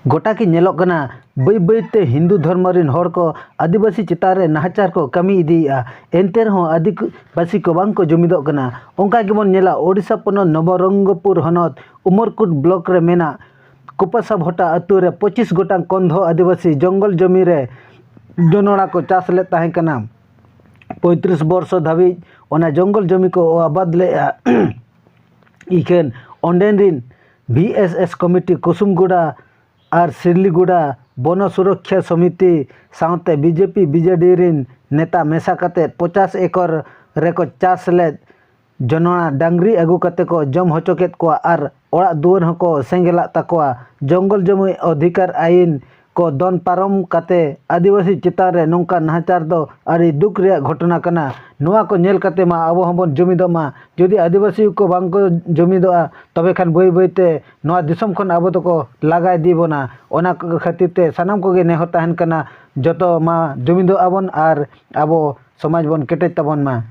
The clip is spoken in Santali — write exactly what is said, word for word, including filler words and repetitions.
ᱜᱚᱴᱟ ᱜᱮ ᱧᱮᱞᱚᱜ ᱠᱟᱱᱟ, ᱵᱟᱹᱭ ᱵᱟᱹᱭ ᱛᱮ ᱦᱤᱱᱫᱩ ᱫᱷᱚᱨᱢᱚ ᱨᱮᱱ ᱦᱚᱲ ᱠᱚ ᱟᱹᱫᱤᱵᱟᱹᱥᱤ ᱪᱮᱛᱟᱱ ᱨᱮ ᱱᱟᱦᱟᱪᱟᱨ ᱠᱚ ᱠᱟᱹᱢᱤ ᱤᱫᱤᱭᱮᱫᱼᱟ᱾ ᱮᱱᱛᱮ ᱨᱮᱦᱚᱸ ᱟᱹᱫᱤᱵᱟᱹᱥᱤ ᱠᱚ ᱵᱟᱝ ᱠᱚ ᱡᱩᱢᱤᱫᱚᱜ ᱠᱟᱱᱟ᱾ ᱚᱱᱠᱟ ᱜᱮᱵᱚᱱ ᱧᱮᱞᱟ, ᱳᱰᱤᱥᱟ ᱯᱚᱱᱚᱛ ᱱᱚᱵᱚᱨᱚᱝᱜᱚᱯᱩᱨ ᱦᱚᱱᱚᱛ ᱩᱢᱚᱨᱠᱩᱴ ᱵᱞᱚᱠ ᱨᱮ ᱢᱮᱱᱟᱜ ᱠᱩᱯᱟᱥᱟᱵᱷᱚᱴᱟ ᱟᱹᱛᱩ ᱨᱮ ᱯᱚᱸᱪᱤᱥ ᱜᱚᱴᱟᱝ ᱠᱚᱱᱫᱷᱚ ᱟᱹᱫᱤᱵᱟᱹᱥᱤ ᱡᱚᱝᱜᱚᱞ ᱡᱚᱢᱤ ᱨᱮ ᱡᱚᱱᱚᱲᱟ ᱠᱚ ᱪᱟᱥ ᱞᱮᱫ ᱛᱟᱦᱮᱸ ᱠᱟᱱᱟ᱾ ᱯᱚᱸᱭᱛᱨᱤᱥ ᱵᱚᱨᱥᱚ ᱫᱷᱟᱹᱵᱤᱡ ᱚᱱᱟ ᱡᱚᱝᱜᱚᱞ ᱡᱚᱢᱤ ᱠᱚ ᱟᱵᱟᱫ ᱞᱮᱫᱼᱟ᱾ ᱤᱠᱷᱟᱹᱱ ᱚᱸᱰᱮᱱ ᱨᱤᱱ ᱵᱷᱤ ᱮᱥ ᱮᱥ ᱠᱚᱢᱤᱴᱤ ᱠᱩᱥᱩᱢᱜᱩᱰᱟ ᱟᱨ ᱥᱤᱨᱞᱤᱜᱩᱰᱟ ᱵᱚᱱᱚ ᱥᱩᱨᱚᱠᱷᱭᱟ ᱥᱚᱢᱤᱛᱤ ᱥᱟᱶᱛᱮ B J P B J ᱰᱤ ᱨᱤᱱ ᱱᱮᱛᱟ ᱢᱮᱥᱟ ᱠᱟᱛᱮ ᱯᱚᱸᱪᱟᱥ ᱮᱠᱚᱨ ᱨᱮᱠᱚ ᱪᱟᱥ ᱞᱮᱫ ᱡᱚᱱᱚᱲᱟ ᱰᱟᱝᱨᱤ ᱟᱹᱜᱩ ᱠᱟᱛᱮ ᱠᱚ ᱡᱚᱢ ᱦᱚᱪᱚ ᱠᱮᱫ ᱠᱚᱣᱟ ᱟᱨ ᱚᱲᱟᱜ ᱫᱩᱣᱟᱹᱨ ᱦᱚᱸᱠᱚ ᱥᱮᱸᱜᱮᱞᱟᱜ ᱛᱟᱠᱚᱣᱟ᱾ ᱡᱚᱝᱜᱚᱞ ᱡᱚᱢᱤ ᱚᱫᱷᱤᱠᱟᱨ ᱟᱹᱭᱤᱱ ᱠᱚ ᱫᱚᱱ ᱯᱟᱨᱚᱢ ᱠᱟᱛᱮ ᱟᱹᱫᱤᱵᱟᱹᱥᱤ ᱪᱮᱛᱟᱱ ᱨᱮ ᱱᱚᱝᱠᱟ ᱱᱟᱦᱟᱪᱟᱨ ᱫᱚ ᱟᱹᱰᱤ ᱫᱩᱠ ᱨᱮᱭᱟᱜ ᱜᱷᱚᱴᱚᱱᱟ ᱠᱟᱱᱟ᱾ ᱱᱚᱣᱟ ᱠᱚ ᱧᱮᱞ ᱠᱟᱛᱮ ᱢᱟ ᱟᱵᱚ ᱦᱚᱸᱵᱚᱱ ᱡᱩᱢᱤᱫᱚᱜ ᱢᱟ᱾ ᱡᱩᱫᱤ ᱟᱹᱫᱤᱵᱟᱹᱥᱤ ᱠᱚ ᱵᱟᱝ ᱠᱚ ᱡᱩᱢᱤᱫᱚᱜᱼᱟ, ᱛᱚᱵᱮ ᱠᱷᱟᱱ ᱵᱟᱹᱭ ᱵᱟᱹᱭ ᱛᱮ ᱱᱚᱣᱟ ᱫᱤᱥᱚᱢ ᱠᱷᱚᱱ ᱟᱵᱚ ᱫᱚᱠᱚ ᱞᱟᱜᱟ ᱤᱫᱤ ᱵᱚᱱᱟ᱾ ᱚᱱᱟ ᱠᱚ ᱠᱷᱟᱹᱛᱤᱨ ᱛᱮ ᱥᱟᱱᱟᱢ ᱠᱚᱜᱮ ᱱᱮᱦᱚᱨ ᱛᱟᱦᱮᱱ ᱠᱟᱱᱟ, ᱡᱚᱛᱚ ᱢᱟ ᱡᱩᱢᱤᱫᱚᱜ ᱟᱵᱚᱱ ᱟᱨ ᱟᱵᱚ ᱥᱚᱢᱟᱡᱽ ᱵᱚᱱ ᱠᱮᱴᱮᱡ ᱛᱟᱵᱚᱱ ᱢᱟ᱾